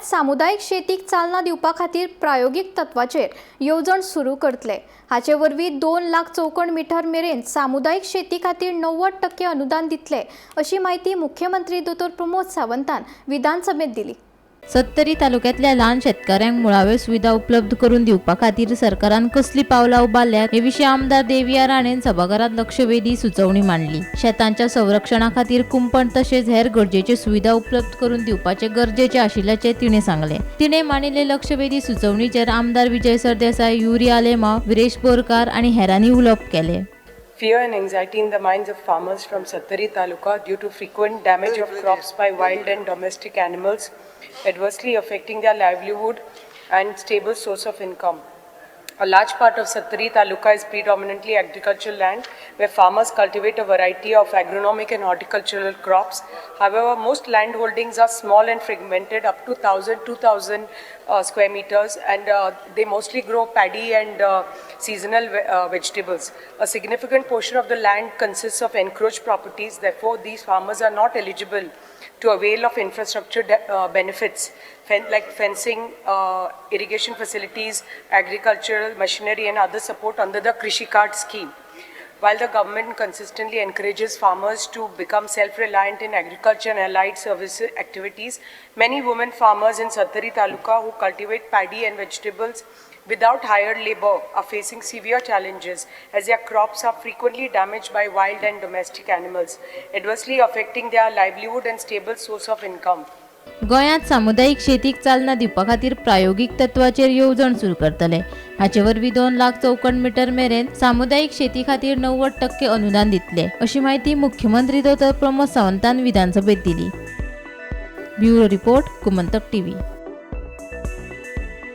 गोंयांत सामुदायीक शेतीक चालना दिवपा खातीर प्रायोगीक तत्वाचेर येवजण सुरू करतले. हाचे वरवीं 2 लाख चौखण मिटर मेरेन सामुदायीक शेती खातीर 90% अनुदान दितले, अशी म्हायती मुख्यमंत्री दोतोर प्रमोद सावंतान विधानसभेत दिली. सत्तरी तालुक्यांतल्या ल्हान शेतकाऱ्यांक मुळाव्यो सुविधा उपलब्ध करून दिवपा खातीर सरकारान कसली पावलां उबारल्यात हे विशीं आमदार देविया राणेन सभाघरात लक्षवेधी सुचोवणी मांडली. शेतांच्या संरक्षणा खातीर कुंपण तशेंच हेर गरजेच्यो सुविधा उपलब्ध करून दिवपाचे गरजेचे आशिल्ल्याचे तिणें सांगलें. तिणें मांडिल्ले लक्षवेधी सुचोवणीचेर आमदार विजय सरदेसाय, युरी आलेमाव, विरेश बोरकार आनी हेरांनी उलोवप केलें. Fear and anxiety in the minds of farmers from Sattari Taluka due to frequent damage of crops by wild and domestic animals, adversely affecting their livelihood and stable source of income. A large part of Sattari Taluka is predominantly agricultural land where farmers cultivate a variety of agronomic and horticultural crops. However, most land holdings are small and fragmented, up to 1000, 2000 square meters, and they mostly grow paddy and seasonal vegetables. A significant portion of the land consists of encroached properties. Therefore, these farmers are not eligible to avail of infrastructure benefits like fencing, irrigation facilities, agricultural machinery, and other support under the Krishi Card scheme. While the government consistently encourages farmers to become self-reliant in agriculture and allied service activities, many women farmers in Sattari Taluka who cultivate paddy and vegetables without hired labor are facing severe challenges as their crops are frequently damaged by wild and domestic animals, adversely affecting their livelihood and stable source of income. गोंयांत सामुदायीक शेतीक चालना दिवपा खातीर प्रायोगीक तत्वाचेर येवजण सुरू करतले. हाचे वरवीं 2 लाख चौखण मिटर मेरेन सामुदायीक शेती खातीर 90% अनुदान दितले, अशी म्हायती मुख्यमंत्री दोतोर प्रमोद सावंतान विधानसभेत दिली. Bureau report, Gomantak TV.